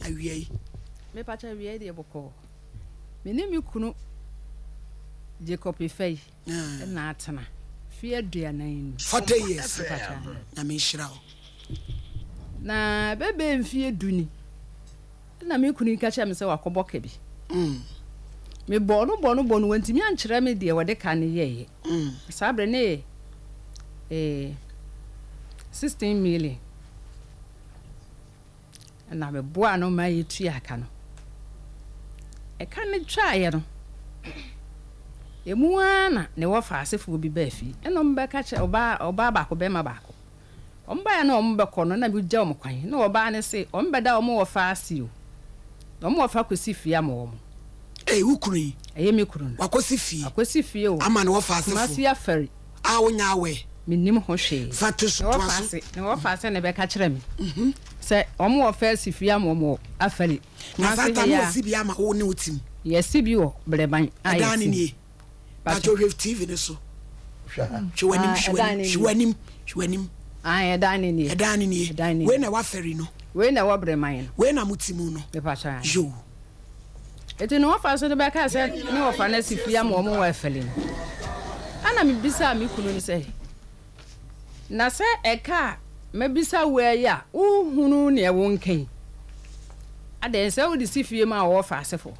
Awia yi. Mepakyɛ awia yi deɛ bɔkɔɔ. Me ne me kunu Jacob Ifeyi na atena mfeɛ 40 ni. 40 years. Nyame nhyira wo. Na bɛbɛɛ mfeɛ 10 ni na me kunu yi ka kyerɛ me sɛ wakɔbɔ ka bi. Mebɔɔ no bɔ no bɔ no wantumi ankyerɛ me deɛ wɔde ka no yɛeɛ. Saa berɛ no yɛ eh, 16 million. Na meboaa no ma yɛtuaa ka no. Ɛka no twaeɛ no, ɛmu ara na ne wɔfa asefoɔ bi baa fie. Ɛna wɔbɛka kyerɛ ɔbaa ɔbaa baako bɛrima baako. Wɔbaeɛ na wɔbɛkɔ no na megya wɔn kwan. Na ɔbaa no se wɔbɛda wɔn wɔfa ase o. Na wɔn wɔfa kɔsi fie ama wɔn. Ei, wo kunu yi? Ɛyɛ me kunu no. Wakɔsi fie? Wakɔsi fie o. Ama ne wɔfa asefoɔ? Kumasi Afari. A wonyɛ aware? Mennim ho hwee. Fa to so, toa so. Ne wɔfa ase na ɛbɛka kyerɛ me sɛ wɔn wɔ fa asi fie ama wɔn wɔ Afari. Na saa ta no wɔasi bi ama wo ne wo tim? Yɛasi bi wɔ Brɛban a Ɛdan no yɛte mu. nie. Pakyɛ hwɛ TV no so. Hwɛ w'anim, hwɛ w'anim, hwɛ w'anim, hwɛ w'anim. Ae, ɛdan no nie. Ɛdan no nie. Ɛdan no nie. Wei na ɛwɔ Afari no. Wei na ɛwɔ Brɛman no. Wei na mo te mu no. Mepakyɛ ae. Yoo. Enti ne wɔfa nso de bɛkaa sɛ ne wɔfa no asi fie ama wɔn wɔ Efele no. Ɛnna mibisaa me kunu no sɛ, Na sɛ ɛka a mabisa wo ara yi a, wohunu nea wonka yi? Adɛn, sɛ wode si fie ma wo wɔfa asefo?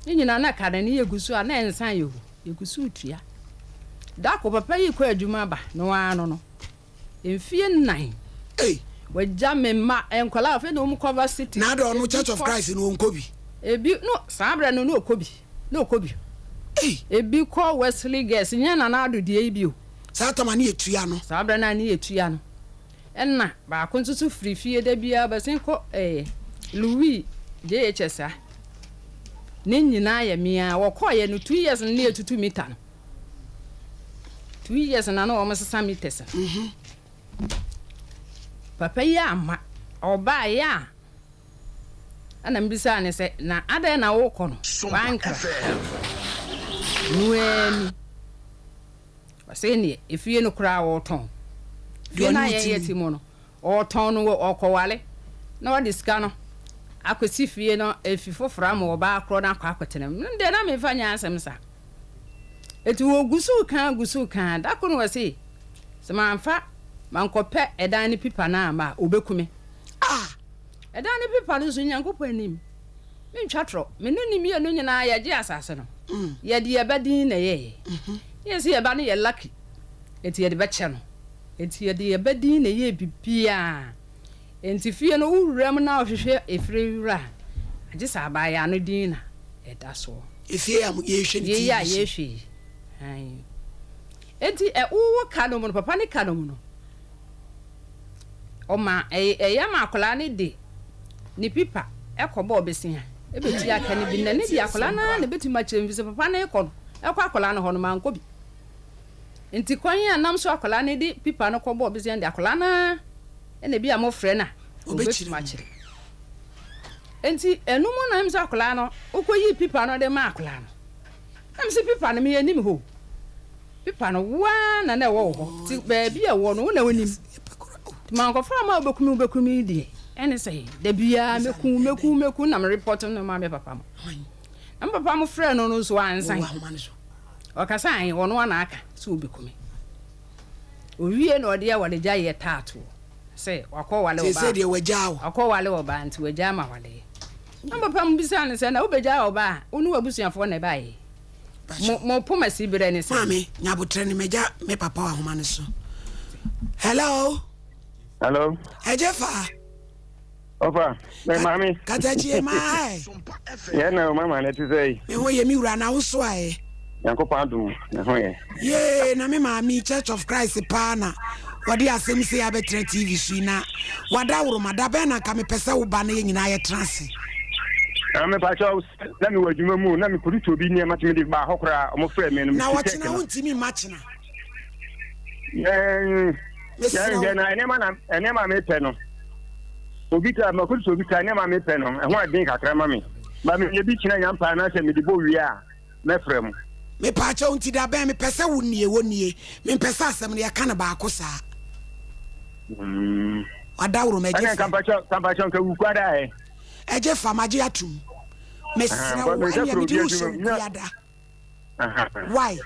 Ne nyinaa na ka no ne yegu so a na ɛnsan yɛ o, yegu so retua. Da koro papa yi kɔ adwuma ba no ara no no, Mfie nnan. Ei. Wagya me mma nkwadaa afei na wɔn kɔ varsity. Na adɛ ɔno Church of Christ no ɔnkɔ bi? Ebi no saa berɛ no na ɔkɔ bi na ɔkɔ bi. Ei. Ebi kɔ Wesley Girls nyɛ Nana Addo deɛ yi bi o. Saa tam a ne yɛ tua no. Saa berɛ no a ne yɛ tua no. Ɛna baako nso so firi fie da biara bɛsen kɔ ɛɛ Louis JHS a. Ne nyinaa yɛ me ara wɔkɔɔyɛ no 2 years no ne yɛtutu mita no. 2 years na na wɔn sesa meters no. Papa yi amma. Ɔbaeɛ a, ɛna mebisaa no sɛ, na adɛn na wokɔ no? Wankra. Noaa ni. Ɔse neɛ, efie no koraa ɔretɔn. Fie no a yɛn yɛte mu no, ɔretɔn no ɔrekɔwale na ɔde sika no akɔsi fie no efi foforɔ ama ɔbaa korɔ no akɔ akɔtena mu. Deɛ na memfa nyɛ asɛm saa. Enti wɔgu so reka gu so reka. Da koro no wɔse, sɛ mamfa mankɔpɛ ɛdan no pipa no amma a, wɔbɛku me. Ah! Ɛdan no pipa no nso, Nyankopɔn anim, mentwa torɔ. Me ne ne mmienu nyinaa yɛgyee asase no. Yɛde yɛn ba din na ɛyɛeɛ. Ne yɛse yɛn ba no yɛ lucky, enti yɛde bɛkyɛ no. Enti yɛde yɛn ba din na ɛyɛɛ biribiara. Enti fie no, wo wura mu na wohwehwɛ efie wura a, agye sɛ abaayaa no din na ɛda soɔ. Efie a yɛrehwɛ no Yei a TV so. yɛrehwɛ yi. Aane. Enti ɛ, wo, wo ka no mu no, papa no ka no mu no, ɔma, ɛyɛ, ɛyɛ ma akwadaa no de ne pipa kɔbɔ ɔbesea, ɛbɛtua ka no bi. Na ne deɛ akwadaa no ara na ɛbɛtumi akyerɛ mu, ɛfiri sɛ papa no rekɔ no, ɛkɔ akwadaa no hɔ no, mankɔ bi. Nti kwan a nam so akwadaa no de pipa no kɔbɔ ɔbesea no deɛ, akwadaa no ara na ebi a mofrɛ no a, ɔbɛtumi akyerɛ. Nti ɛno mu na ɛm sɛ akwadaa no, wokɔyii pipa no de maa akwadaa no. Na mese pipa no, meyɛ nim hɔ o. Pipa no, wo ara na na ɛwɔ wo hɔ. Nti baabi a ɛwɔ no, wo na wonim. Nti mankɔfa ama wobɛku me wobɛku me yi deɛ, ɛne sɛ da biara mɛku wo, mɛku wo, mɛku wo na merepɔto no ma me papa mo. Na me papa mo frɛɛ no no nso wansan. Ɔkasa ahe, ɔno ara na aka sɛ ɔbɛku me. Owie na ɔde awaregya yɛ taatoɔ sɛ wakɔwale ɔbaa. Seesei deɛ wagyaa wo. Wakɔwale ɔbaa nti wagyaa ma awaleɛ. Na papa mo bisaa no sɛ na wobɛgyaa ɔbaa a wo ne w'abusuafoɔ na ɛbaeɛ? Mo mo poma si berɛ ne sɛn? Maame, nya aboterɛ no magya me papa wɔ ahoma no so. Hello. Hello. Ɛgye fa. Ɔfa, me maame. Katakyie maa ɛ. Yɛn na o mama ne te sɛ yi. Me ho yɛ me wura na wo so ayɛ. Nyankopɔn adom me ho yɛ. Yee na me maame Church of Christ paa na wɔde asɛm sei abɛtena TV so yi na wada woroma da bɛn na nka mepɛ sɛ wo ba na yɛn nyinaa yɛtena ase. Na me pakyɛw na me wɔ adwuma mu na me kɔtutu obi nneɛma tumi de baa hɔ koraa ɔmo frɛ me no. Na wɔkyena wontumi mma kyena. Yɛn yɛn na nneɛma na nneɛma a mepɛ no obi ka makoto obi ka nneɛma a mepɛ no ɛho aden kakra ma me ba meyɛ bi kyerɛ nyampa anaasɛ mede bɔ wie a mɛfrɛ mo. Mepaakyɛw nti da bɛn mepɛ sɛ wo nie wo nie mempɛ sɛ asɛm no yɛka no baako saa. Mm. Wadaworo magye fa. Ɛnna kampakyɛw kampakyɛw nka wuku ada ɛ. Ɛgye fa magye atom. Mesrɛ wo ɛneɛ mede wo hyɛ wo kuada. Why?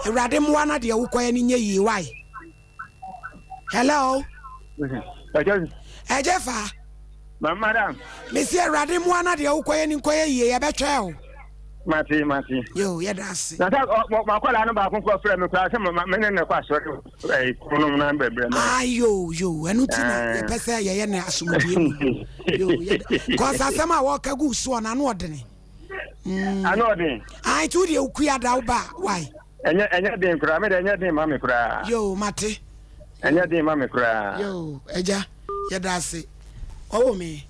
Awurade mmoa na deɛ wokɔyɛ no nyɛ yie why? Hello? Ɛgye fa. Madam. Mesi Awurade mmoa na deɛ wokɔyɛ no nkɔyɛ yie yɛbɛtwɛn o. Mate mate. Yo yɛda ase. Na sɛ makɔla no baako kɔ frɛ me koraa sɛ me ne ne kɔ asɔre ɛyi konom na bɛbrɛ ma. Ah yo yo ɛno ti na yɛpɛ sɛ yɛyɛ ne asomdue mu. Yo yɛda kɔsa asɛm a wɔka gu soɔ no ano ɔdene. Mm. Ano ɔden. Ah nti wo deɛ wokua da wo ba why? Ɛnyɛ ɛnyɛ den koraa me deɛ ɛnyɛ den ma me koraa. Yo mate. Ɛnyɛ den ma me koraa. Yo agya yɛda ase. Ɔwɔ me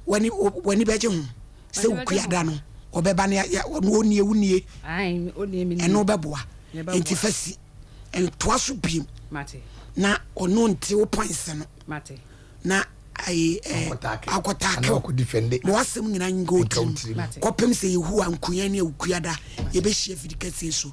wani wani bɛgye ho sɛ wokua da no ɔbɛba ne ɔno ɔnie wo nie ɛno bɛboa nti fa si ntoa so biem na ɔno nte wo points no na ayi ɛ akɔtaake wo ma w'asɛm nyinaa nka wo tirim kɔpem sɛ Yehowa nkonya ne awukuada yɛbɛhyia fidi kɛseɛ so.